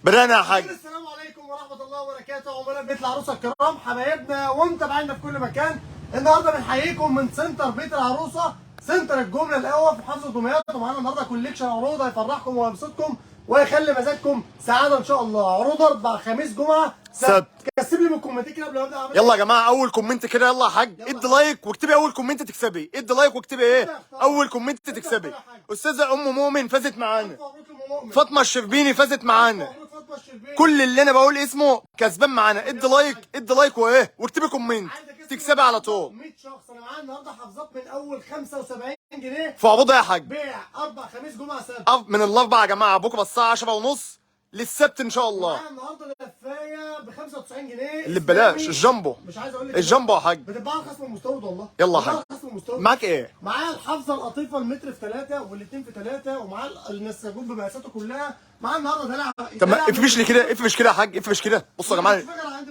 بدأنا يا حاج. السلام عليكم ورحمة الله وبركاته، عملاء بيت العروسة الكرام، حبايبنا ومتابعينا في كل مكان. النهارده بنحييكم من سنتر بيت العروسة، سنتر الجملة الأول في محافظة دمياط. ومعانا النهارده collection عروض هيفرحكم ويبسطكم ويخلي مزاجكم سعادة إن شاء الله. عروض أربع، خميس، جمعة، سبت. كسب لي من الكومنتات كده قبل ما أبدأ أعمل. يلا يا جماعة، أول comment كده. يلا يا حاج، ادي like واكتبي أول comment تكسبي. ادي like واكتبي إيه؟ أول comment تكسبي. أستاذة أم مؤمن فازت معانا، ألف مبروك لأم مؤمن. فاطمة الشربيني فازت معانا. مبروك فاطمة الشربيني. كل اللي أنا بقول اسمه كسبان معانا. ادي like، ادي like وإيه؟ واكتبي comment عايزك اسم تكسبي على طول. 100 شخص. انا معايا النهارده حافظات من اول 75 جنيه في عروض يا حاج. بيع اربع، خميس، جمعه، سبت. من الأربع يا جماعة، بكرة الساعة 10:30 للسبت إن شاء الله. معايا النهارده لفايه ب 95 جنيه اللي ببلاش إسلامي. الجامبو. مش عايز اقول لك الجامبو يا حاج. بتتباع ارخص من المستورد والله. يلا يا بتتباع حاج. ارخص من المستورد. معاك إيه؟ معايا الحافظة القطيفه المتر في 3 والاثنين في 3، ومعايا النساجون بمقاساته كلها. معايا النهارده دلع. طب ما افرش لي كده، افرش كده يا حاج، افرش كده. بصوا يا جماعة،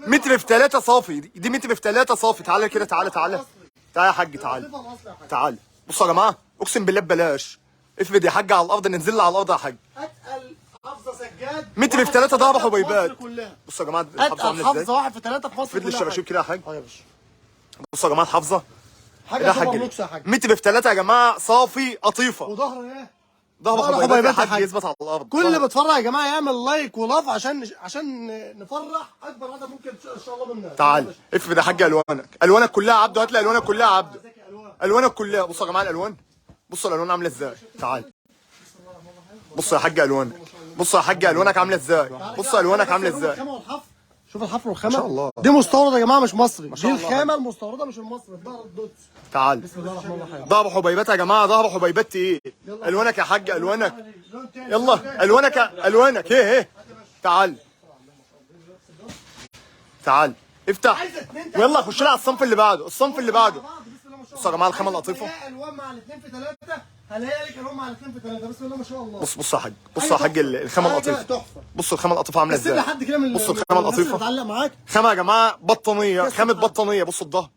متر في 3 صافي. دي متر في 3 صافي. تعالى كده، تعالى تعالى تعالى يا حاج، تعالى تعالى. بصوا يا جماعة، اقسم بالله ببلاش. افرد يا حاج على الارض، ننزل على الارض يا حاج. اتقل حافظه سجاد متر في واحد 3 ضهر في مصر حبيبات. كلها. بصوا يا جماعة الحافظة اتقل عامله حافظه ازاي. واحد في 3 في مصر افرد لي كلها. الشباشب كده يا حاج. اه يا باشا. بصوا يا جماعة الحافظة حاجة يا سوبر حاج، لوكس يا حاج. متر في 3 يا جماعة صافي قطيفة. وظهر ايه؟ ظهر ظهر حبيبات يا حبيبات يا حاج حاج. يثبت على الارض. كل اللي بيتفرج يا جماعة يعمل like و love عشان نفرح اكبر عدد ممكن ان شاء الله من الناس. تعال افرد يا حاج الوانك، الوانك كلها يا عبده. هات لي الوانك كلها يا عبده، الوانك كلها. بصوا يا جماعة الالوان، بصوا الالوان عامله ازاي. تعال بصوا يا حاج الوانك، بصوا يا حاج الوانك عامله ازاي، بصوا الوانك عامله ازاي. الخامة والحفر، شوف الحفر والخامه. ما شاء الله. دي مستورده يا جماعة مش مصري. شاء دي الله. الخامة المستورده مش المصري. الظهر الدوتس. تعال بسم الله الرحمن الرحيم. ضهر حبيبات يا جماعة، ضهر حبيبات ايه. الوانك يا حاج، الوانك. لون تاني. يلا الوانك، الوانك ايه ايه. تعال تعال افتح. عايزة اتنين. ويلا خش لها على الصنف اللي بعده، الصنف اللي بعده. مع بعض. بسم الله ما شاء بصوا يا جماعة الخامة عايزة القطيفه. تلاقي الوان مع الاثنين في 3، هلاقي لك الوان مع الاثنين في 3. بسم الله ما شاء الله. بص بص يا حاج، بص يا حاج الخامة حاجة القطيفه. تحفة. بصوا الخامة القطيفه عامله بس ازاي. لحد كده من بصوا الخامة من الناس اللي القطيفه. بتعلق معاك. خامة يا جماعة بطانيه، خامة بطانيه. بصوا الظهر،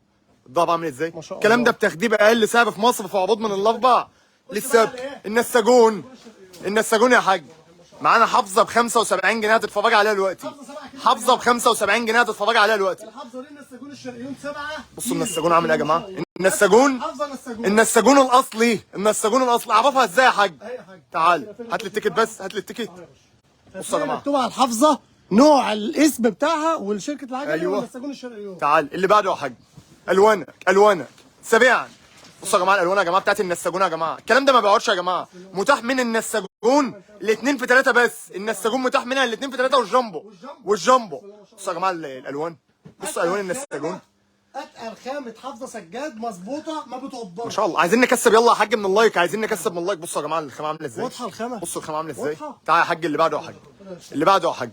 الظهر عامل ازاي. ما شاء الكلام الله. ده بتاخديه باقل سعر في مصر في عروض من الاربع للسبت. إيه؟ النساجون، النساجون يا حاج. معانا حافظه ب 75 جنيه هتتفرج عليها دلوقتي. حافظة 7 كيلو. حافظه ب 75 جنيه هتتفرج عليها دلوقتي. الحافظة دي النساجون الشرقيون 7. بصوا النساجون عامل ايه يا جماعة. النساجون، حافظه نساجون. النساجون الاصلي، النساجون الاصلي. اعرفها ازاي يا حاج؟ اهي يا حاج. تعال هات لي ال ticket بس، هات لي ال ticket. بصوا يا جماعة مكتوب على الحافظة نوع الاسم بتاعها والشركة العجلة. أيوة. والنساجون الشرقيون. تعال اللي بعده يا حاج. الوانك، الوانك سريعا. بصوا يا جماعة الالوان يا جماعة بتاعت النساجون يا جماعة. الكلام ده ما بيقعدش يا جماعة. متاح من النساجون الاثنين في 3 بس. النساجون متاح منها الاثنين في 3 والجامبو، والجامبو. بصوا يا جماعة الالوان، بصوا الوان النساجون. اتقل خامة حافظه سجاد مظبوطة ما بتعبرش. ما شاء الله. عايزين نكسب يلا يا حاج من ال like، عايزين نكسب من ال like. بصوا يا جماعة الخامة عامله ازاي. واضحة الخامة؟ بصوا الخامة عامله ازاي. واضحة؟ تعال يا حاج اللي بعده يا حاج، اللي بعده يا حاج.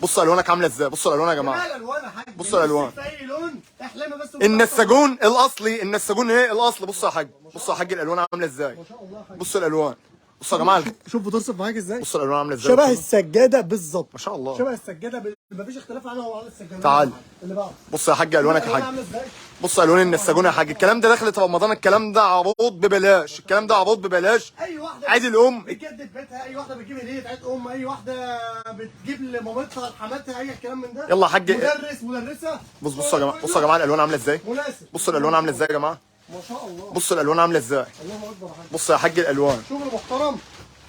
بصوا الوانك عامله ازاي. بصوا الالوان يا جماعة. الالوان يا حاج. بصوا الألوان. في اي لون احلمي بس. النساجون الاصلي، النساجون ايه الاصل. بصوا يا حاج، بصوا يا حاج الالوان عامله ازاي. ما شاء الله يا حاج. بصوا الالوان، بصوا يا جماعة. شوف بترصف معاك ازاي. بصوا الالوان عامله ازاي. شبه السجادة بالظبط. ما شاء الله. شبه السجادة مفيش اختلاف عنها وعن السجادة. تعال. اللي بعده. بص يا حاج الوانك يا الألوان حاج. عامله ازاي. بص الوان النساجون يا حاج. الكلام ده دخلت رمضان، الكلام ده عروض ببلاش، الكلام ده عروض ببلاش. اي واحدة عيد الام. بتجدد بيتها، اي واحدة بتجيب هديه عيد ام، اي واحدة بتجيب لمامتها لحماتها، اي الكلام من ده. يلا يا حاج. مدرس، مدرسه. بص بصوا يا جماعة، بصوا يا جماعة الالوان عامله ازاي. مناسب. بصوا الالوان عامله ازاي يا جماعة. ما شاء الله. بصوا الالوان عامله ازاي. الله اكبر يا حاج. بص يا حاج الالوان. شغل محترم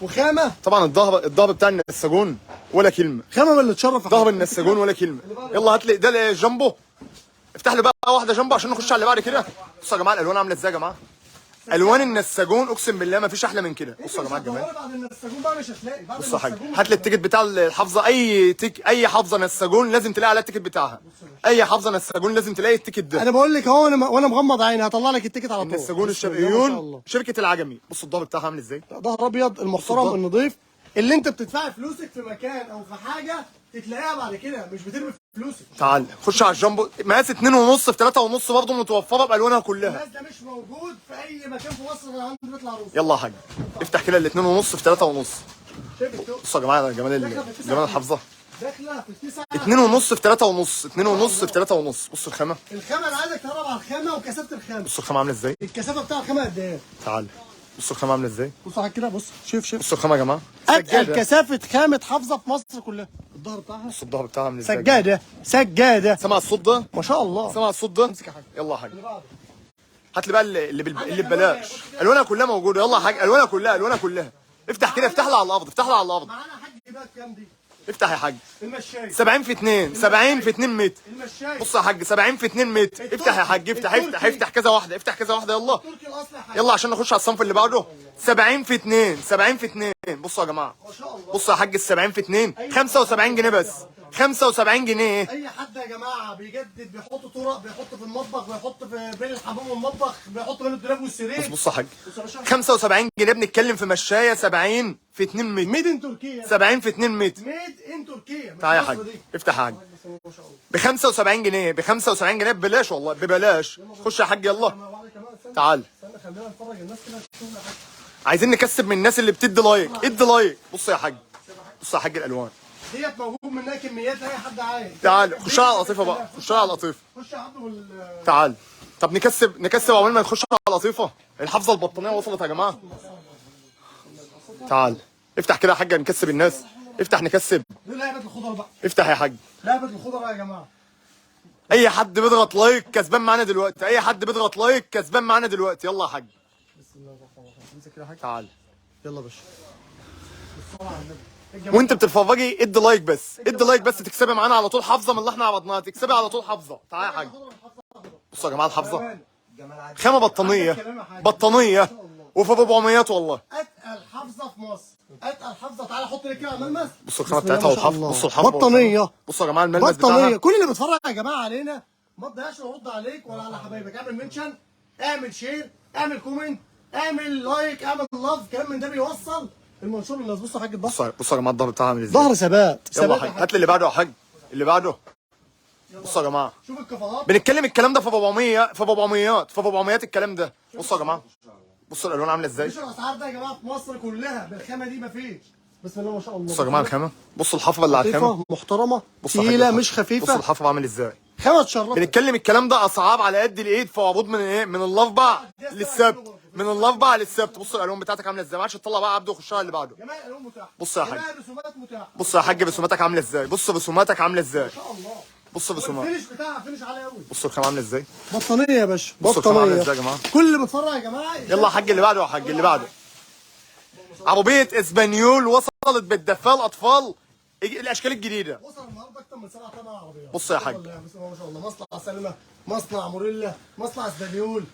وخامه. طبعا الظهر، الظهر بتاع النساجون ولا كلمة. خامة من اللي تشرف يا ظهر حاج. النساجون ولا كلمة. يلا هات لي ده الجامبو. افتح لي بقى واحدة جامبو عشان نخش على اللي بعد كده. بصوا يا جماعة الالوان عامله ازاي يا جماعة. الوان النساجون اقسم بالله ما فيش احلى من كده. بصوا يا جماعة الجمال. هتدوري بعد النساجون بقى مش هتلاقي. بعد بص يا حاج، النساجون هات لي ال ticket بتاع الحافظة. اي tick، اي حافظه نساجون لازم تلاقي عليها ال ticket بتاعها. اي حافظه نساجون لازم تلاقي ال ticket ده. انا بقول لك اهو، انا وانا مغمض عيني هطلع لك ال ticket على طول. النساجون بسم الله ما شاء الشرقيون الله. شركة العجمي. بص الضهر بتاعها عامل ازاي. ظهر ابيض المحترم الظهر. النظيف اللي انت بتدفعي فلوسك في مكان او في حاجة تتلاقيها بعد كده، مش بترمي فلوسك. تعال خش على الجامبو. مقاس 2.5 في 3.5 برضه متوفرة بالوانها كلها. المقاس ده مش موجود في اي مكان في مصر غير عند بيت العروسة. يلا يا حاج افتح كده ال 2.5 في 3.5. شايف التوق؟ بصوا يا جماعة جمال جمال الحافظة. داخله في التسعة. 2.5 في 3.5، 2.5 في 3.5. بصوا الخامة. الخامة انا عايزك تقرب على الخامة وكثافه الخامة. بصوا الخامة عامله ازاي. الكثافة بتاع الخامة قد ايه؟ تعال بصوا الخامة عامله ازاي. بص على كده، بص شوف شوف. بصوا الخامة يا جماعة، اتقل كثافة خامة حافظه في مصر كلها. الظهر بتاعها، بصوا الظهر بتاعها عامل ازاي. سجادة سجادة. سامع الصوت ده؟ ما شاء الله. سامع الصوت ده؟ امسك يا حاج. يلا يا حاج هات لي بقى اللي ببلاش. الوانها كلها موجودة. يلا يا حاج الوانها كلها، الوانها كلها. افتح كده، افتح لي على القبض، افتح لي على القبض. معانا حاج بقى كام دي؟ افتح يا حاج. المشاية 70 في 2، 70 في 2 متر. المشاية. بص يا حاج 70 في 2 متر. افتح يا حاج، افتح افتح افتح كذا واحدة، افتح كذا واحدة. يلا التركي الاصلي يا حاج. يلا عشان نخش على الصنف اللي بعده. 70 في 2، 70 في 2. بصوا يا جماعة، ما شاء الله. بصوا يا حاج ال 70 في 2 75 جنيه بس، 75 جنيه. اي حد يا جماعة بيجدد، بيحط طرق، بيحط في المطبخ، بيحط في بين الحمام والمطبخ، بيحط بين الدولاب والسرير. بص بص يا حاج 75 جنيه. بنتكلم في مشايه 70 في 2 متر. made in تركيا. 70 في 2 متر. made in تركيا. تعالى يا حاج افتح يا حاج. ب 75 جنيه، ب 75 جنيه ببلاش والله، ببلاش. خش يا حاج يلا. تعال استنى خلينا نتفرج الناس كده تشوف يا حاج. عايزين نكسب من الناس اللي بتدي like، ادي like. بص يا حاج، بص يا حاج الالوان ديت موجود منها كميات لاي حد عايز. تعال خشها على القطيفه بقى، خشها على القطيفه. خش يا عبده. تعال. طب نكسب، نكسب عقبال ما نخش على القطيفه. الحافظة البطانيه وصلت يا جماعة. تعال افتح كده يا حاج نكسب الناس. افتح نكسب. دي لعبه الخضر بقى. افتح يا حاج لعبه الخضر يا جماعة. اي حد بيضغط like كسبان معانا دلوقتي، اي حد بيضغط like كسبان معانا دلوقتي. يلا يا حاج. بسم الله الرحمن الرحيم. امسك كده يا حاج. تعال يلا يا باشا. بالصلاة على النبي. وانت بتتفرجي ادي like بس، ادي like بس تكسبي معانا على طول حافظه من اللي احنا عرضناها، تكسبي على طول حافظه. تعالى يا حاج. بصوا يا جماعة الحافظة خامة بطانيه، بطانيه وفي 400 والله. اتقل حافظه في مصر، اتقل حافظه. تعالى حط لي كده على الملمس. بصوا الخامة بتاعتها والحافظه. بصوا الحافظة بطانيه. بصوا يا جماعة الملمس بطانيه. بتاعها. كل اللي بيتفرج يا جماعة علينا ما تضيعش ارد عليك ولا على حبايبك. اعمل mention، اعمل share، اعمل comment، اعمل like، اعمل love. كلام من ده بيوصل المنشور للناس. بصوا يا حاج الضهر. بصوا يا جماعة الضهر بتاعها عامل ازاي. ظهر ثبات. يلا يا حاج هات لي اللي بعده يا حاج، اللي بعده. بصوا يا جماعة شوف الكفرات. بنتكلم الكلام ده في 400، في 400، في 400 الكلام ده. بصوا يا جماعة، بصوا الالوان عامله ازاي. مفيش الاسعار ده يا جماعة في مصر كلها بالخامه دي مفيش. بسم الله ما شاء الله. بصوا يا جماعة الخامة، بصوا الحفره اللي على الخامة محترمه تقيلة مش خفيفة. بصوا الحفرة عامل ازاي. خامة تشرفك. بنتكلم الكلام ده اسعار على قد الايد في عروض من ايه، من الاربع للسبت، من الاربع للسبت. بصوا الالوان بتاعتك عامله ازاي. ما عادش تطلع بقى عبده وخشها اللي بعده. جميع الالوان متاحة. بص يا حاج، جميع الرسومات متاحة. بص يا حاج رسوماتك عامله ازاي. بص رسوماتك عامله ازاي. ما شاء الله. بص رسومات. ال finish بتاعها finish عالي قوي. بصوا الخامة عامله ازاي. بطانيه يا باشا، بصوا الخامة عامله بطانيه ازاي يا جماعة. كل اللي بيتفرج يا جماعة. يلا يا حاج اللي بعده، يا حاج اللي بعده. عربية اسبانيول وصلت بالدفاء الاطفال، الاشكال الجديدة. وصل النهارده اكتر من 7 8 عربيات. بص يا حاج. بسم الله ما شاء الله. مصنع سلمى، مصنع موريلا، مصنع اسبانيول.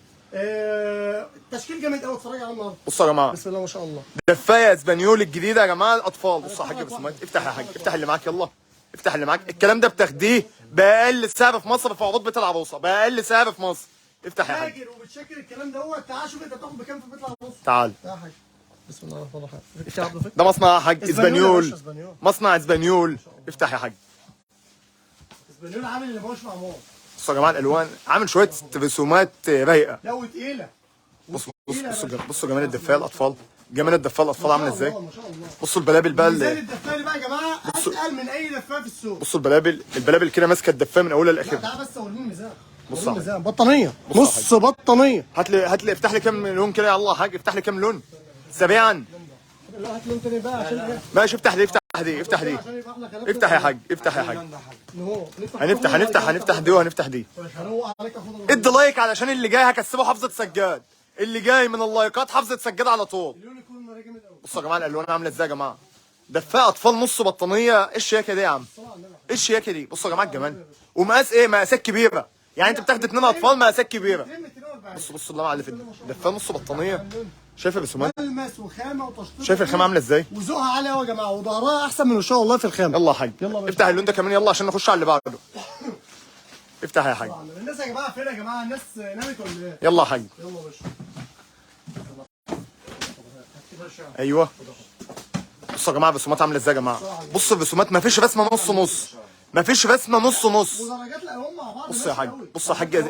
تشكيل جامد قوي. اتفرج عليه النهارده. بصوا يا جماعة. بسم الله ما شاء الله. دفايه اسبانيول الجديدة يا جماعة الاطفال. بصوا يا حاج بسمات. افتح يا حاج، افتح اللي معاك. يلا افتح اللي معاك. الكلام ده بتاخديه باقل سعر في مصر في عروض بيت العروسة، باقل سعر في مصر. افتح يا حاج. تاجر وبتشكل الكلام دوت. تعال شوف انت بتاخد بكام في بيت العروسة. تعال يا حاج. بسم الله الرحمن الرحيم. ده مصنع يا حاج اسبانيول، مصنع اسبانيول. افتح يا حاج. اسبانيول عامل اللي ماهوش معمول. بصوا يا جماعة الالوان عامل شوية رسومات رايقة. لا وتقيله. بصوا بصوا بصوا بصوا جمال الدفايه الاطفال، جمال الدفايه الاطفال عامله ازاي. ما شاء الله. بصوا البلابل بقى. ميزان الدفايه بقى يا جماعة اتقل من اي دفايه في السوق. بصوا البلابل، البلابل كده ماسكه الدفايه من اولها لاخرها. تعال بس وريني الميزان. بص الميزان بطانيه، نص بطانيه. هات لي، هات لي، افتح لي كام لون كده. يلا يا حاج افتح لي كام لون سريعا. لا هات لون تاني بقى عشان ايه. ماشي افتح دي، افتح دي، افتح دي. افتح يا حاج، افتح يا حاج. هنفتح هنفتح هنفتح دي وهنفتح دي. ادي like علشان اللي جاي هكسبه حافظه سجاد. اللي جاي من اللايكات حافظه سجاد على طول. بصوا يا جماعة الالوان عامله ازاي يا جماعة. دفايه اطفال نص بطانيه. ايه الشياكه دي يا عم؟ ايه الشياكه دي؟ بصوا يا جماعة الجمال. ومقاس ايه؟ مقاسات كبيرة. يعني انت بتاخد 2 اطفال مقاسات كبيرة. بصوا بصوا اللمعة اللي في دفايه نص بطانيه. شايف الرسومات؟ ملمس وخامه وتشطيب. شايف الخامة عامله ازاي؟ وذوقها عالي قوي يا جماعة، وظهرها احسن من ان شاء الله في الخامة. يلا يا حاج. يلا افتح اللون ده كمان يلا عشان نخش على اللي بعده. افتح يا حاج. الناس يا جماعة فين يا جماعة؟ الناس نامت ولا ايه؟ يلا يا حاج. يلا يا باشا. ايوه. بصوا يا جماعة الرسومات عامله ازاي يا جماعة. بصوا الرسومات مفيش رسمه نص نص، مفيش رسمه نص نص. ودرجات الالوان مع بعض. بص يا حاج، بص يا حاج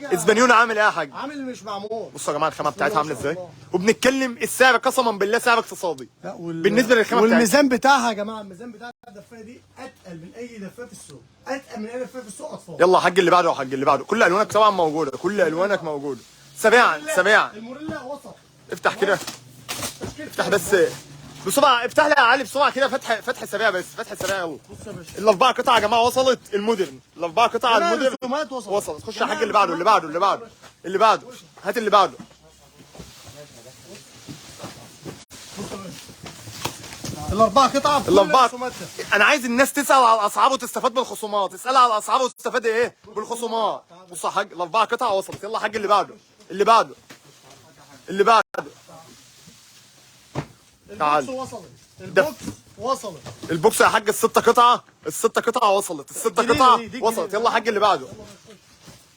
اسبانيول عامل ايه يا حاج؟ عامل مش معمول. بصوا يا جماعة الخامة بتاعتها عامله ازاي. وبنتكلم السعر قسما بالله سعر اقتصادي بالنسبة للخامه بتاعتها. والميزان بتاعها يا جماعة، الميزان بتاع الدفايه دي اتقل من اي دفايه في السوق، اتقل من اي دفايه في السوق اطفال. يلا يا حاج اللي بعده، يا حاج اللي بعده. كل الوانك طبعا موجودة، كل الوانك موجودة. سريعا سريعا. الموريلا وسط. افتح كده، افتح بس بسرعة، افتح لي يا علي بسرعة كده، فتح سريع بس، فتح سريع. يلا بص يا باشا، الاربع قطع يا جماعة وصلت المودرن، الاربع قطع جميع المودرن الرسومات وصلت. وصلت. خش يا حاج اللي بعده، اللي بعده، اللي بعده، اللي بعده، هات اللي بعده. الاربع قطع بكل الاربعة. رسوماتها. انا عايز الناس تسال على الاسعار وتستفاد بالخصومات، تسال على الاسعار وتستفاد ايه؟ بالخصومات. بص يا حاج الاربع قطع وصلت. يلا يا حاج اللي بعده، اللي بعده، اللي بعده. تعال. ال box وصلت، ال box وصلت. ال box يا حاج الستة قطعة، الستة قطعة وصلت، الستة الجديدة قطعة دي، دي وصلت. الجديدة. يلا يا حاج اللي بعده.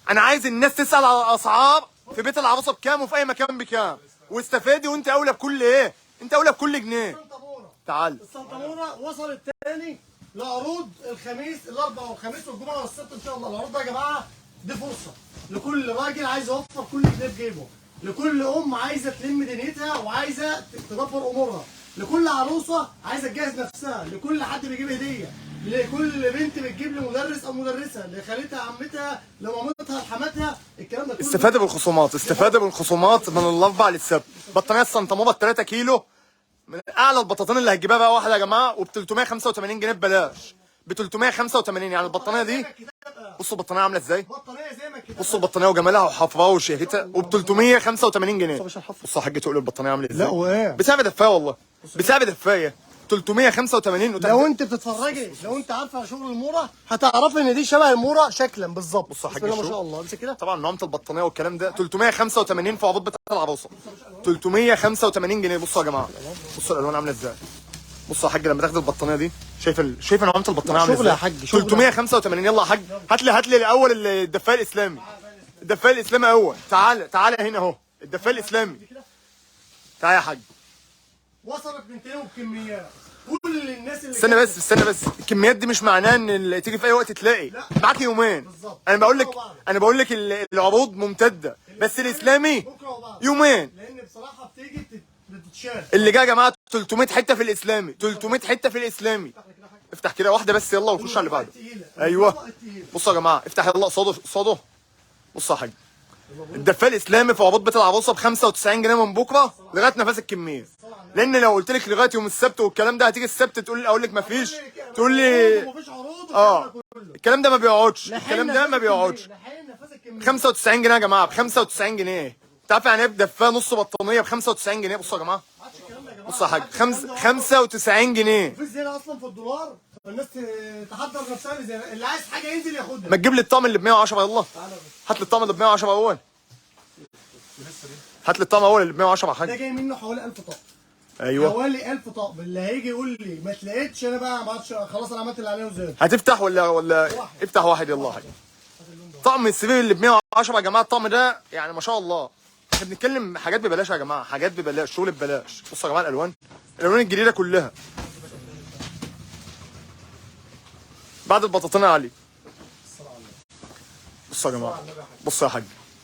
انا عايز الناس تسأل على الاسعار في بيت العروسة بكام وفي اي مكان بكام، واستفادي وانت اولى بكل ايه؟ انت اولى بكل جنيه. السنتامورة. تعال. السنتامورة وصلت تاني لعروض الخميس، الاربع والخميس والجمعة والسبت ان شاء الله. العروض ده يا جماعة دي فرصة لكل راجل عايز يوفر كل جنيه في جيبه، لكل ام عايزه تلم دنيتها وعايزه تدبر امورها، لكل عروسه عايزه تجهز نفسها، لكل حد بيجيب هديه، لكل بنت بتجيب لمدرس او مدرسه، لخالتها، عمتها، لمامتها، لحماتها، الكلام ده كله. استفادة بالخصومات، استفادة بالخصومات من الاربع للسبت. بطانية السنتامورة 3 كيلو من اعلى البطاطين اللي هتجيبها بقى واحدة يا جماعة، وب 385 جنيه ببلاش، ب 385. يعني البطانية دي، بصوا البطانية عاملة ازاي؟ بطانيه زي ما الكتاب. بصوا البطانيه وجمالها وحفراها وشياكتها، وب 385 جنيه. بصوا يا حاج تقول البطانيه عامله ازاي. لا وايه؟ بسعر دفايه والله، بسعر دفايه 385. لو انت بتتفرجي، لو انت عارفه شغل الموره هتعرفي ان دي شبه الموره شكلا بالظبط. بص يا حاج بسم الله ما الشغل. شاء الله، امسك كده. طبعا نعومة البطانيه والكلام ده 385 في عروض بتاعت العروسة، 385 جنيه. بصوا يا جماعة، بصوا الالوان عامله ازاي. بصوا يا حاج لما تاخد البطانيه دي، شايف شايف نعومة البطانيه عامله شغل ازاي؟ يا حاج، شغل. 385. يلا يا حاج هات لي، هات لي الاول الدفايه الاسلامي، الدفايه الاسلامي اول. تعالى تعالى هنا اهو الدفايه الاسلامي. تعالى يا حاج. وصلت من تاني وبكميات. كل الناس اللي استنى بس، استنى بس، الكميات دي مش معناه ان اللي تيجي في اي وقت تلاقي لا. معاك يومين. بالظبط. انا بقول لك، بكرة وبعد. انا بقول لك العروض ممتدة، بس الاسلامي بكره وبعد يومين. لان بصراحة بتيجي بتتشال. اللي جاي يا جماعة 300 حتة في الاسلامي، 300 حتة في الاسلامي. افتح كده واحدة بس يلا ونخش على اللي بعده. ايوه بصوا يا جماعة، افتح يلا قصاده، قصاده. بصوا يا حاج الدفايه الاسلامي في عروض بيت العروسة ب 95 جنيه من بكره لغاية نفاذ الكمية. لان لو قلت لك لغاية يوم السبت والكلام ده، هتيجي السبت تقول اقول لك مفيش، تقول لي مفيش عروض. الكلام ده ما بيقعدش، الكلام ده ما بيقعدش. 95 جنيه يا جماعة، ب 95 جنيه. انت عارف يعني ايه بدفايه نص بطانيه ب 95 جنيه؟ بصوا يا جماعة، بصوا يا حاج 95 جنيه. مفيش زيادة اصلا في الدولار، فالناس تحضر نفسها لزيادة. اللي عايز حاجة ينزل ياخدها. ما تجيب لي الطقم اللي ب 110 يلا. هات لي الطقم اللي ب 110 اول. هات لي الطقم اول اللي ب 110 يا ده حاج. جاي منه حوالي 1000 طقم. ايوه حوالي 1000 طقم. اللي هيجي يقول لي ما تلاقيتش، انا بقى ما عادش، خلاص انا عملت اللي عليا وزيادة. هتفتح ولا افتح واحد يلا يا حاج. طقم السرير اللي ب 110 يا جماعة، الطقم ده يعني ما شاء الله. احنا بنتكلم حاجات ببلاش يا جماعة، حاجات ببلاش، شغل ببلاش. بصوا يا جماعة الالوان، الالوان الجديدة كلها. بعد البطاطين يا علي. بصوا يا جماعة، بصوا يا حاج،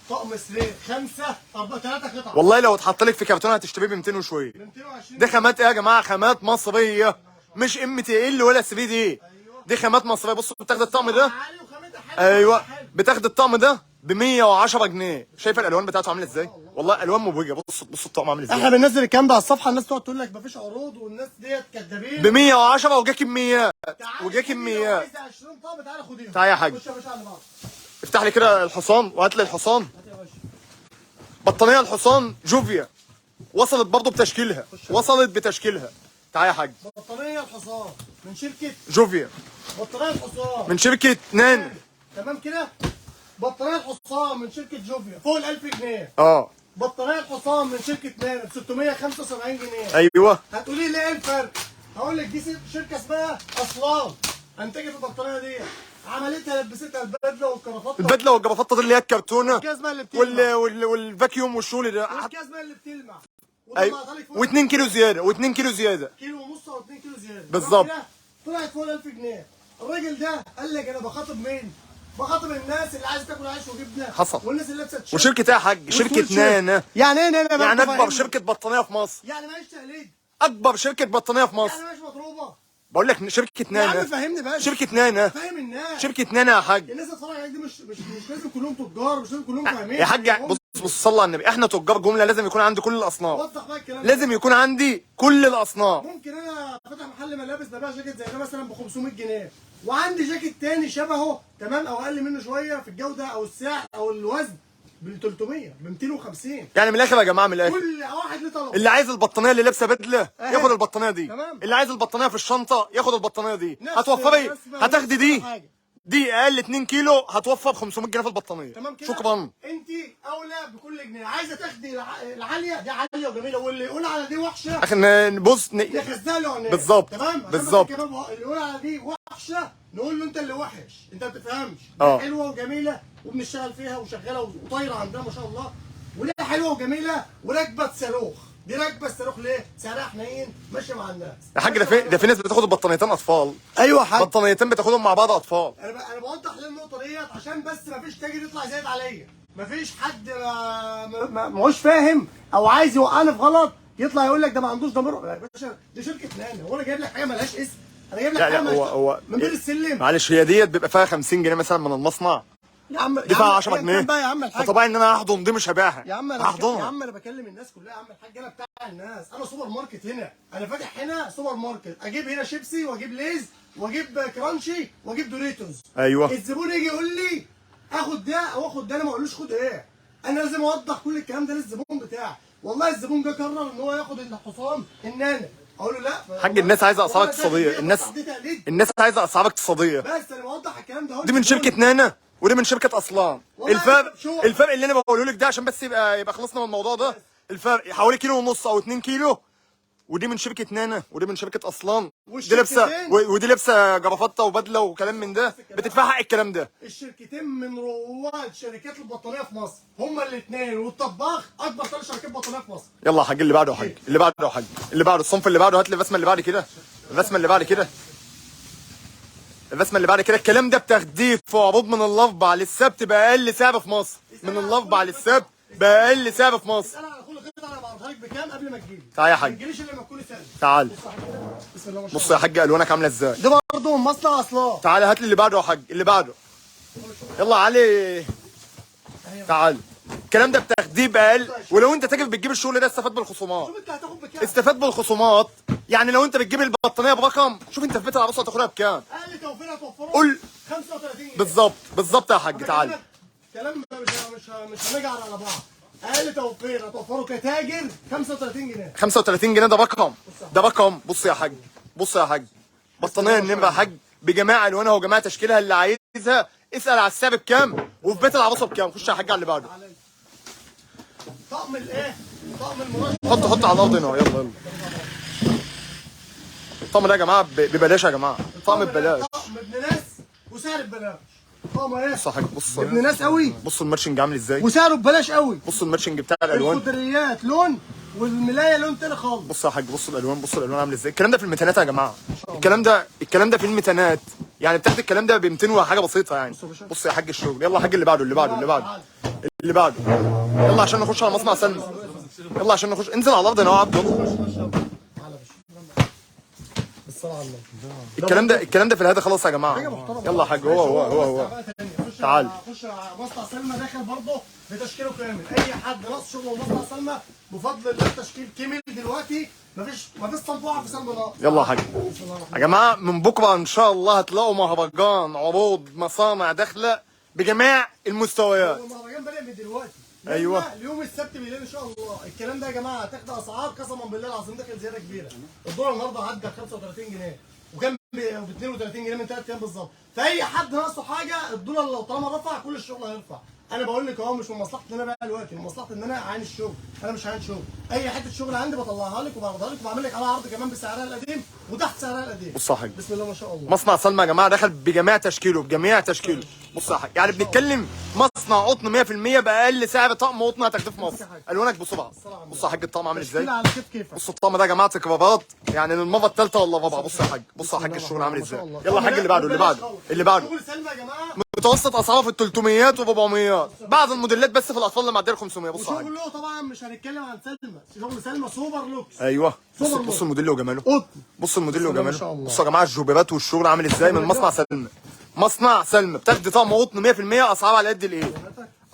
طقم سرير 5 4 3 قطع والله لو اتحط لك في كرتونة هتشتريه ب 200 وشوية. 220. دي خامات ايه يا جماعة؟ خامات مصرية، مش MTL ولا 3D، دي خامات مصرية. بصوا بتاخد الطقم ده، عالي وخامتها حلوة. ايوه بتاخد الطقم ده ب 110 جنيه. شايفه الالوان بتاعته عامله ازاي؟ والله الوان مبهجه. بصوا بصوا الطقم عامل ازاي. احنا بننزل الكلام ده على الصفحة، الناس تقعد تقول لك مفيش عروض والناس ديت كدابين. ب 110 وجا كميات، وجا خدي لو كميات. عايزه 20 طقم تعالى خديهم. تعالى يا حاج. خش يا باشا على بعض. افتح لي كده الحصان وهات لي الحصان. هات يا باشا. بطانيه الحصان جوفيا وصلت برضه بتشكيلها، وصلت بتشكيلها. تعالى يا حاج. بطارية الحصان من شركة جوفيا بطارية الحصان من شركة نان. تمام كده. بطارية الحصان من شركة جوفيا فوق ال 1000 جنيه. بطارية الحصان من شركة نان ب 675 جنيه. ايوه هتقولي لي ايه الفرق؟ هقول لك دي شركة اسمها اصلان انتجت البطارية دي، عملتها لبستها البدلة والكرافته. البدلة والجرافته دي اللي هي الكرتونه والجزمه اللي بتلمع. وال vacuum والشغل ده. والجزمه اللي بتلمع. ايوه وطلعتها لك فوق و2 كيلو زيادة، و2 كيلو زيادة. كيلو ونص او 2 كيلو زيادة بالظبط. كده طلعت فوق 1000 جنيه. الراجل ده قال لك انا بخاطب مين؟ بخاطب الناس اللي عايزه تاكل عيش وجبنه. حصل. والناس اللي لابسه تيشيرت. وشركه ايه يا حاج؟ شركة وسويت شيرت. نانا. يعني ايه نانا؟ يعني بقى اكبر فاهمني؟ شركة بطانيه في مصر. يعني ماليش تقليد. اكبر شركة بطانيه في مصر. يعني مش مضروبة. بقول لك شركة يا عم نانا. فهمني بس. شركة نانا. فاهم الناس. شركة نانا يا حاج. الناس اللي بتتفرج عليك دي مش لازم كلهم تجار، مش لازم كلهم فاهمين. يا حاج بص بص صلى على النبي، احنا تجار جملة لازم يكون عندي كل الاصناف. وضح بقى الكلام ده. لازم يكون عندي كل الاصناف. ممكن انا فاتح محل ملابس ببيع جاكيت زي ده مثلا ب 500 جنيه، وعندي جاكيت تاني شبهه تمام او اقل منه شوية في الجودة او السعر او الوزن ب 300 ب 250. يعني من الاخر يا جماعة، من الاخر كل واحد له طلب. اللي عايز البطانيه اللي لابسه بدله ياخد البطانيه دي. تمام. اللي عايز البطانيه في الشنطة ياخد البطانيه دي. نفس هتوفري الرسمة، هتاخدي نفس دي كل حاجة. دي اقل 2 كيلو هتوفر ب 500 جنيه في البطانيه. تمام كده. شكرا. انت اولى بكل جنيه. عايزه تاخدي العالية دي عالية وجميلة، واللي يقول على دي وحشة عشان بص نخزنها له عينيه. بالظبط. تمام؟ عشان بس بالظبط. كمان اللي يقول على دي وحشة نقول له انت اللي وحش، انت ما بتفهمش. دي حلوة وجميلة وبنشتغل فيها وشغالة وطايره عندنا ما شاء الله، وليه حلوة وجميلة وراكبه صاروخ. دي راكبه الصاروخ ليه؟ سعرها حنين ماشية مع الناس. يا حاج ده في ناس بتاخد البطانيتين اطفال. ايوه يا حاج، بطانيتين بتاخدهم مع بعض اطفال. انا بوضح ليه النقطة ديت عشان بس مفيش تاجر يطلع زايد عليا، مفيش حد ما هوش فاهم او عايز يوقعني في غلط يطلع يقول لك ده ما عندوش ضمير. يا باشا دي شركة نانا، هو انا جايب لك حاجة مالهاش اسم؟ انا جايب لك لا حاجة لا مالهاش هو من بير السلم. معلش هي ديت بيبقى فيها 50 جنيه مثلا من المصنع، يا عم دي فيها 10 جنيه بقى يا عم الحاج. فطبيعي ان انا هحضن دي مش هبيعها. يا عم انا يا هحضنها. عم انا بكلم الناس كلها يا عم الحاج، انا بتاع الناس، انا سوبر ماركت هنا، انا فاتح هنا سوبر ماركت، اجيب هنا شيبسي واجيب ليز واجيب كرانشي واجيب دوريتوز. ايوه. الزبون يجي يقول لي اخد ده او اخد ده، انا ما اقولوش خد ايه، انا لازم اوضح كل الكلام ده للزبون بتاعي. والله الزبون جه قرر ان هو ياخد الحصان النانا، اقول له لا حاج الناس عايزه اسعار والله ده اقتصادية. تقليد، الناس دي تقليد. الناس عايزه اسعار اقتصادية. بس انا بوضح الكلام ده اهو دي من للزبون. شركة نانا ودي من شركة اصلان. والله الفرق شو- الفرق اللي انا بقوله لك ده عشان بس يبقى خلصنا من الموضوع ده. الفرق حوالي كيلو ونص او 2 كيلو، ودي من شركة نانا ودي من شركة اصلان. دي لابسه ودي لابسه جرافطه وبدله وكلام من ده، بتدفع حق الكلام ده. الشركتين من رواد شركات البطانيه في مصر، هما الاثنين، والطباخ اكبر 3 شركات بطانيه في مصر. يلا يا حاج اللي بعده، يا حاج اللي بعده، يا حاج اللي بعده، الصنف اللي بعده. هات لي الرسمة اللي بعد كده، الرسمة اللي بعد كده، الرسمة اللي بعد كده. الكلام ده بتاخديه في عروض من الاربع للسبت باقل سعر في مصر. من الاربع للسبت باقل سعر في مصر. اسال على كل قطعه انا بعرضها لك بكام قبل ما تجيلي. تعال يا حاج. ما تجيليش الا لما تكوني سالم. تعال. بسم الله ما شاء بص يا حاج الوانك عامله ازاي. الله. ده برضه من مصنع اصلان. تعال هات لي اللي بعده يا حاج، اللي بعده. يلا علي تعال. الكلام ده بتاخديه باقل، ولو انت تاجر بتجيب الشغل ده استفاد بالخصومات. شوف انت هتاخد بكام. استفاد بالخصومات. يعني لو انت بتجيب البطانيه برقم، شوف انت في بيت العروسة هتاخدها بكام. اقل توفير هتوفره قول. 35 جنيه. بالظبط بالظبط يا حاج. تعال. كلام مش هنجعل على بعض. اقل توفير هتوفره كتاجر 35 جنيه. 35 جنيه ده رقم، ده رقم. بص يا حاج، بص يا حاج، بطانيه النمرة يا حاج بجميع الوانها وجميع تشكيلها اللي عايزها. اسال على السعر بكام وفي بيت العروسة بكام. خش يا حاج على اللي بعده. طقم الايه؟ طقم المرشح. حط حط على الارض هنا. يلا يلا. الطقم ده يا جماعة ببلاش يا جماعة، طقم ببلاش. طقم ابن ناس وسعر ببلاش. طقم ايه؟ بص يا حاج، بص ابن ناس قوي بص ال matching عامل ازاي. وسعره ببلاش قوي. بص ال matching بتاع الالوان. الخضريات لون والملايه لون تاني خالص. بص يا حاج، بص الالوان، بص الالوان عامل ازاي. الكلام ده في المتانات يا جماعة. الكلام ده في المتانات، يعني بتاخد الكلام ده ب 200 وحاجه بسيطة يعني. بص يا حاج الشغل. يلا يا حاج اللي بعده، اللي بعده، اللي بعده، اللي بعده. يلا عشان نخش على مصنع سلمى. يلا عشان نخش. انزل على الارض هنا يا عبد. يلا. تعالى يا باشا. بالصلاة على النبي. الكلام ده في الهادي خلاص يا جماعة. حاجة محترمه. يلا يا حاج. هو هو هو هو. تعال. خش على مصنع سلمى، داخل برضه بتشكيله كامل. اي حد ناقص شغل مصنع سلمى بفضل الله التشكيل كمل دلوقتي، مفيش صنف واحد في سلمى ناقص. يلا يا حاج. يا جماعة من بكره ان شاء الله هتلاقوا مهرجان عروض مصانع داخله بجميع المستويات. المهرجان بادئ من دلوقتي. أيوة. اليوم السبت بالليل ان شاء الله. الكلام ده يا جماعة هتاخد اسعار قسما بالله العظيم داخل زيادة كبيرة. الدولار النهارده عدى 35 جنيه وكان ب 32 جنيه من 3 ايام بالظبط. فاي حد ناقصه حاجة الدولار لو طالما رفع كل الشغل هيرفع. انا بقول لك اهو مش من مصلحتي ان انا بقى دلوقتي، من مصلحتي ان انا عين الشغل، انا مش عين شغل. اي حتة شغل عندي بطلعها لك وبعرضها لك وبعمل لك عليها عرض كمان بسعرها القديم وتحت سعرها القديم. بص يا حاج. بسم الله ما شاء الله. مصنع سلمى يا جماعة دخل بجميع تشكيله، بجميع تشكيله. بص يا حاج، يعني بنتكلم مصنع قطن 100% باقل سعر طقم قطن هتاخده في مصر. الوانك بصبعه. بص يا حاج الطقم عامل ازاي. تشكيل على كيف كيفك. بص الطقم ده يا جماعة تكرارات يعني للمرة الثالثة ولا الرابعة. بص يا حاج، بص يا حاج الشغل عامل ازاي. يلا يا حاج اللي بعده، اللي بعده، اللي بعده. شغل سلمى يا جماعة متوسط اسعاره في ال 300 و400، بعض الموديلات بس في الاطفال اللي معدية ال 500. بص يا حاج. وشغله طبعا مش هنتكلم عن سلمى، شغل سلمى سوبر لوكس. ايوه. بص سوبر بص الموديل وجماله. قطن. بص الموديل بسم الله ما وجماله. شاء الله. بصوا يا جماعة الجوبيرات والشغل عامل ازاي من مصنع سلمى. مصنع سلمى بتاخد طقم قطن 100% اسعار على قد الايه.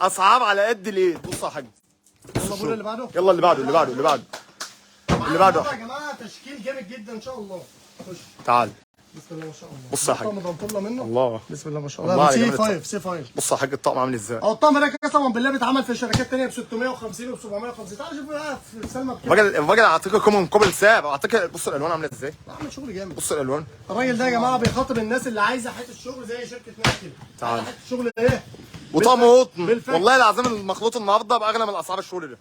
اسعار على قد الايد. بص يا حاج، يلا بقول اللي بعده. يلا اللي بعده اللي بعده اللي بعده اللي بعده يا جماعة، تشكيل جامد جدا ان شاء الله. خش تعال. بسم الله ما شاء الله. بص يا حاج، طقم دانتيلا منه. الله، بسم الله ما شاء الله. C 5 C 5. بص يا حاج الطقم عامل ازاي. الطقم ده قسما بالله بيتعمل في شركات ثانية ب 650 و 750. تعال شوف بقى في سلمى بكام. الراجل اعطيك قيمة مقابل سعر. اعطيك، بص الالوان عامله ازاي. عامل شغل جامد. بص الالوان. الراجل ده يا جماعة بيخاطب الناس اللي عايزه حتة شغل زي شركة نايك. تعال حتة شغل ايه؟ وطقم قطن. والله العظيم المخلوط النهارده باغلى من اسعار الشغل ده.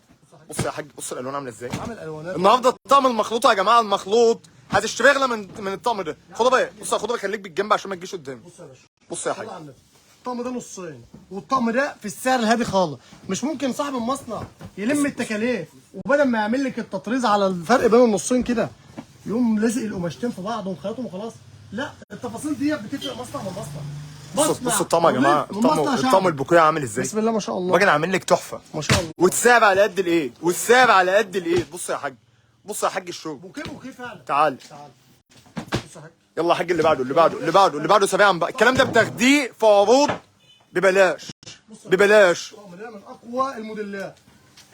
بص يا حاج، بص الالوان عامله ازاي. عامل الوانات النهارده الطقم المخلوط يا جماعة، المخلوط هتشتري اغلى من الطقم ده. خدها بقى، بص خدها بقى، خليك بالجنب عشان ما تجيش قدامي. بص يا باشا، بص يا حاج، الطقم ده نصين، والطقم ده في السعر الهادي خالص. مش ممكن صاحب المصنع يلم التكاليف وبدل ما يعمل لك التطريز على الفرق بين النصين كده يقوم لازق القماشتين في بعض ومخيطهم وخلاص. لا، التفاصيل دي بتفرق مصنع من مصنع. بص الطقم يا جماعة، الطقم البوكيه عامل ازاي. بسم الله ما شاء الله. الراجل عامل لك تحفة ما شاء الله، والسعر على قد الايد، والسعر على قد الايد. بص يا حاج، بص يا حاج الشغل بوكيه بوكيه فعلا. تعال تعال. بص يا حاج، يلا يا حاج اللي بعده اللي بعده اللي بعده اللي بعده سريعا بقى. الكلام ده بتاخديه في عروض ببلاش ببلاش. الطقم ده من اقوى الموديلات.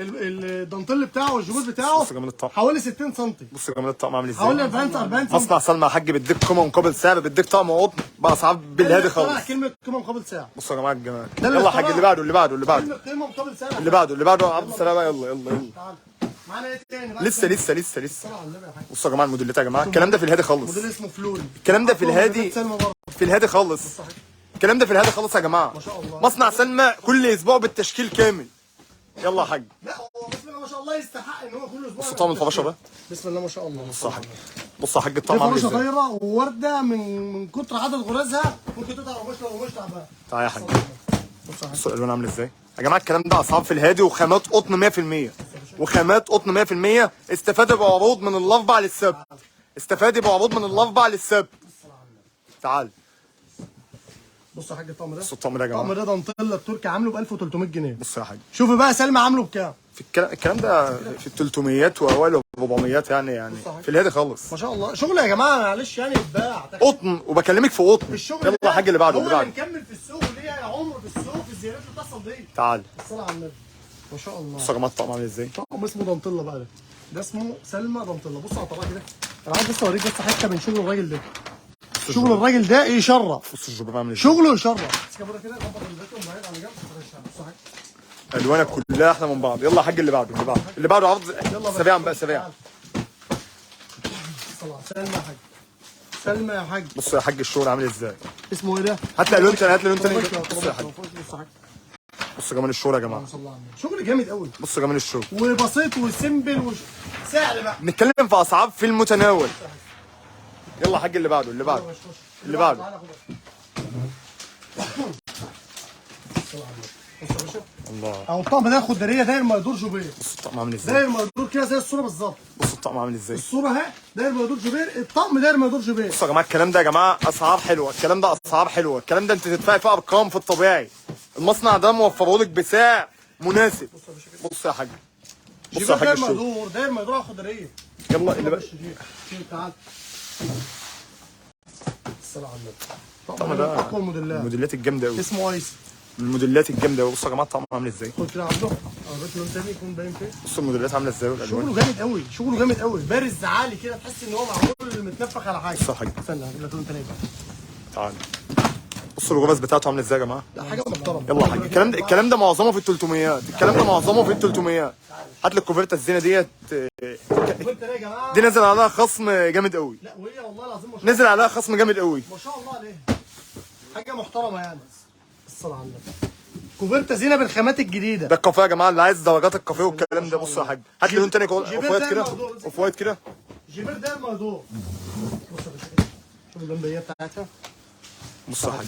الدانتيل بتاعه والجبوز بتاعه حوالي 60 سم. بص يا جماعة الطقم عامل ازاي، حوالي 40 40 سم. مصنع سلمى يا حاج بيديك قيمة مقابل سعر، بيديك طقم قطن باسعار بالهادي خالص. كلمة قيمة مقابل سعر. بصوا يا جماعة الجمال. يلا يا حاج اللي بعده اللي بعده اللي بعده. قيمة مقابل سعر. اللي بعده اللي بعده عبد السلام. يلا يلا يلا. تعال معانا ايه تاني؟ لسه لسه لسه لسه. بصوا يا جماعة الموديلات يا جماعة، الكلام ده في الهادي خالص. موديل اسمه فلوري. الكلام ده في الهادي، في الهادي خالص. الكلام ده في الهادي خالص يا جماعة. ما شاء الله. مصنع سلمى كل اسبوع بالتشكيل كامل. يلا يا حاج. لا هو بسم الله ما شاء الله يستحق ان هو كل اسبوع. بص طقم الفراشة ده. بسم الله ما شاء الله. بص يا حاج، بص يا حاج الطقم عامل ازاي. فرشه طايره وورده من كتر عدد غرزها ممكن تقطع قماش لو قماش تعبان. تعالى يا حاج. بص الالوان عامله ازاي يا جماعة. الكلام ده اسعار في الهادي وخامات قطن 100%، وخامات قطن 100%. استفادة بعروض من الاربع للسبت، استفادة بعروض من الاربع للسبت. تعال بص يا حاج الطقم ده. بص الطقم ده يا جماعة، الطقم ده دانتيلا التركي عامله ب 1300 جنيه. بص يا حاج، شوفي بقى سلمى عامله بكام. في الكلام ده في ال 300 واوائل 400 يعني في الهادي خالص. ما شاء الله شغل يا جماعة، معلش يعني يتباع قطن، وبكلمك في قطن. الشغل يلا يا حاج اللي بعده اللي بعده. نكمل في السوق ليه يا عمر، في السوق في الزيارات اللي بتحصل دي. تعال الصلاة على النبي. ما شاء الله. بص يا جماعة الطقم عامل ازاي. طقم اسمه دانتيلا بقى، ده اسمه سلمى دانتيلا. بص على الطبق كده، انا عايز بس اوريك بس حتة من شغل الراجل ده. شغل الراجل ده يشرف. بص الجباب عامل ازاي، شغله يشرف. كده كده ظبط البيت على جنب. الوانك كلها احلى من بعض. يلا يا حاج اللي بعده اللي بعده اللي بعده. عرض سريعا بقى سريعا. سلمى يا حاج، سلمى يا حاج. بص يا حاج الشغل عامل ازاي. اسمه ايه ده؟ هات لي الوان تاني، هات لي الوان تاني. بص يا حاج، بص جمال الشغل يا جماعة. شغل جامد قوي. بص جمال الشغل، وبسيط و simple وسهل بقى. بنتكلم في اسعار في المتناول. يلا يا حاج اللي بعده اللي بعده اللي بعده. الله. اهو الطقم ده خدريه داير ما يدور جوبير. بص الطقم عامل ازاي، داير ما يدور كده زي الصورة بالظبط. بص الطقم عامل ازاي، الصورة اهي داير ما يدور جوبير، الطقم داير ما يدور جوبير. بصوا يا جماعة الكلام ده يا جماعة اسعار حلوة، الكلام ده اسعار حلوة، الكلام ده انت تدفعي فيه ارقام في الطبيعي. المصنع ده موفره لك بسعر مناسب. بص يا حاج، بص يا حاج داير ما يدور، داير ما يدور على خضريه. يلا اللي بقى. تعال الصلاة على النبي. الطقم ده اقوى الموديلات، الموديلات الجامدة قوي. اسمه ايس، الموديلات الجامدة قوي. بصوا يا جماعة الطقم عامل ازاي. خد كده عبده اوريك لون تاني يكون باين فيه. بصوا الموديلات عامله ازاي والالوان. شغله جامد قوي، شغله جامد قوي، بارز عالي كده، تحس ان هو معمول متنفخ على حاجة. بص يا حاج، استنى هجيب لك لون تاني بقى. تعال بصوا الغرز بتاعته عامله ازاي يا جماعة. لا حاجة محترمه. يلا يا حاج الكلام ده، الكلام ده معظمه في ال 300، الكلام ده معظمه في ال 300. هات لي الكوفرته الزينة ديت. دي نزل عليها خصم جامد قوي. لا وهي والله العظيم ما شاء الله نزل عليها خصم جامد قوي. ما شاء الله عليها، حاجة محترمه يعني. الصلاة على النبي. كوفرته زينة بالخامات الجديدة. ده الكافيه يا جماعة، اللي عايز درجات الكافيه والكلام ده. بص يا حاج، هات لي لون تاني off white كده، off white كده. جيبير ده الموضوع. بص يا باشا، شوف اللمبيه بتاعتها. بص يا حاج،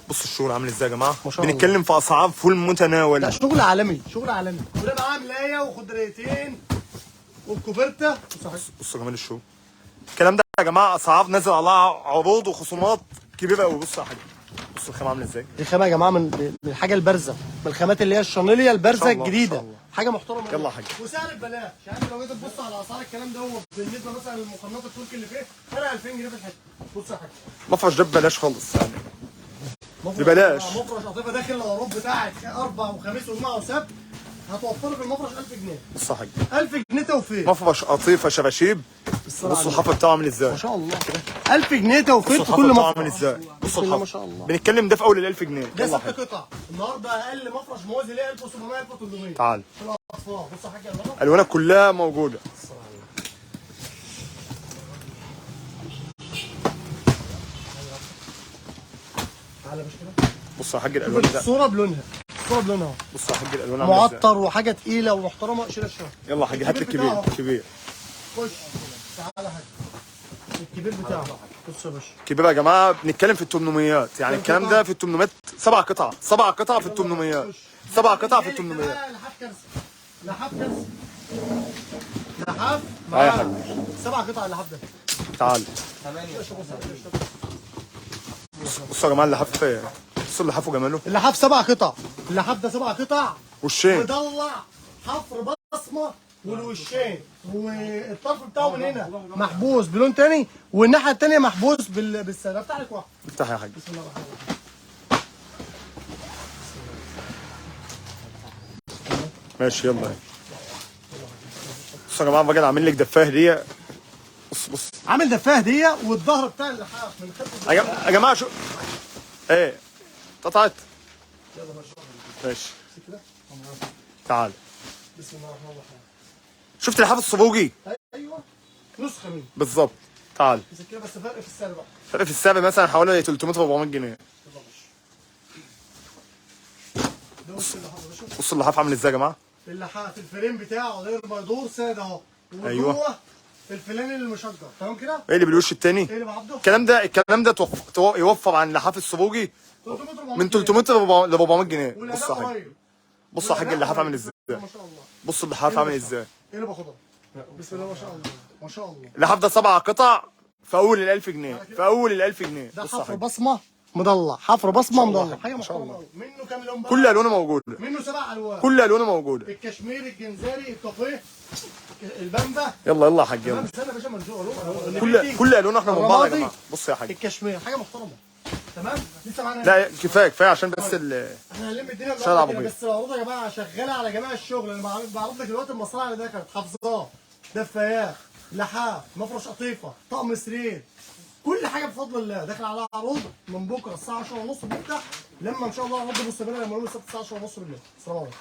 بص الشغل عامل ازاي يا جماعة. بنتكلم في اسعار فل متناول. لا شغل عالمي، شغل عالمي. وده معاه ملايه وخضريتين والكوفرته. بص يا جماعة الشغل، الكلام ده يا جماعة اسعار نازل عليها عروض وخصومات كبيرة قوي. بص يا حاج، بص الخامة عامله ازاي. دي خامة يا جماعة من الحاجة البارزة، من الخامات اللي هي الشانيليا البارزة الجديدة، حاجة محترمه. يلا يا حاج، وسعر ببلاش يعني. لو جيت تبص على اسعار الكلام ده بالنسبة مثلا للمقارنات التركي اللي فيه فرق 2000 جنيه في الحتة. بص يا حاج، مفرش ده ببلاش خالص يعني. ببلاش. مفرش قطيفة داخل العروض بتاعت اربع وخميس وجمعه وسبت، هتوفر في المفرش 1000 جنيه. بص يا حاج، 1000 جنيه توفير. مفرش قطيفة شباشيب. بصوا الحفر بتاعه عامل ازاي، ما شاء الله. 1000 جنيه توفير في بصوا كل الحفر بتاعه عامل مفرش. ازاي. بصوا بسم الله ما الحفر، شاء الله. بنتكلم ده في اول ال 1000 جنيه. ده يلا ست حاج. قطع النهارده اقل مفرش موازي ليه 1700 1300. تعال. في الاطفال. بص يا حاج الوانها الوانها كلها موجودة. تعالى يا باشا كده. بص يا حاج شوف الالوان ده، الصورة بلونها، الصورة بلونها اهو. بص يا حاج الالوان عامله ازاي. معطر وحاجه تقيلة ومحترمه. شيل الشهر. يلا يا حاج هات لي الكبير. الكبير خش تعالى يا حاج الكبير بتاعه. بص يا باشا الكبير يا جماعة بنتكلم في ال 800، يعني الكلام ده في ال 800. 7 قطع، 7 قطع في ال 800، 7 قطع في ال 800. لحاف كارثة، لحاف كارثة، لحاف تعالى يا معاه حاج. 7 قطع اللحاف ده. تعال بصوا يا جماعة اللحاف، بصوا اللحاف وجماله. اللحاف 7 قطع، اللحاف ده 7 قطع وشين مضلع، حفر بصمة والوشين، والطرف بتاعه من هنا محبوس بلون تاني، والناحية التانية محبوس بالسلة. افتح لك واحدة. افتح يا حاج. بسم الله الرحمن الرحيم. ماشي يلا. بصوا يا جماعة الراجل عامل لك دفايه هديه. بص بص عامل دفايه هديه، والظهر بتاع اللحاف من خلف. يا جماعة شو ايه قطعت. يلا باشا ماشي كده. تعال. بسم الله الرحمن الرحيم. شفت اللحاف الصبوجي؟ ايوه نسخه منه بالظبط. تعال. بس كده، بس فرق في السعر بقى. فرق في السعر مثلا حوالي 300 400 جنيه. يلا باشا. ده وش اللحاف يا باشا. بص اللحاف عامل ازاي يا جماعة. اللحاف ال frame بتاعه غير ما يدور ساده اهو. أيوة. وجوه الفلان المشجر. تمام كده؟ ايه اللي بالوش التاني؟ ايه اللي بعبده؟ الكلام ده، الكلام ده يوفر عن لحاف الصبوجي 300 من 300 ل 400 جنيه. بص والاداء يا حاج، قريب. بص يا حاج اللحاف عامل ازاي. ما شاء الله. بص اللحاف عامل ازاي. ايه اللي باخدها؟ بسم الله ما شاء الله، ما شاء الله. اللحاف ده 7 قطع في اول ال 1000 جنيه، في اول ال 1000 جنيه. ده بص يا حفر حاج بصمة مضلع، حفر بصمة مضلع، حاجة ما شاء محترمه الله. قوي. منه كام لون بقى؟ كل الوانه موجودة، منه 7 الوان. كل الوانه موجودة. الكشمير، الجنزاري، الكافيه، البامبا. يلا يلا يا حاج تمام. يلا. استنى يا باشا ما نزوق. كل الوانه احنا من بعض يا الرمادي. جماعة. بص يا حاج. الكشمير حاجة محترمه. تمام لسه معانا. لا كفاية كفاية عشان بس احنا هنلم الدنيا شغل النهارده كده. عربية. بس العروض يا جماعة شغالة على جميع الشغل. انا بعرض لك دلوقتي المصانع اللي دخلت، حافظاه، دفايات، لحاف، مفرش قطيفة، طقم سرير، كل حاجة بفضل الله داخل على عروض من بكره الساعة 10:30 بنفتح، لما ان شاء الله العروض مستمرة لما نقول السبت الساعة 10:30 بالليل. السلام عليكم.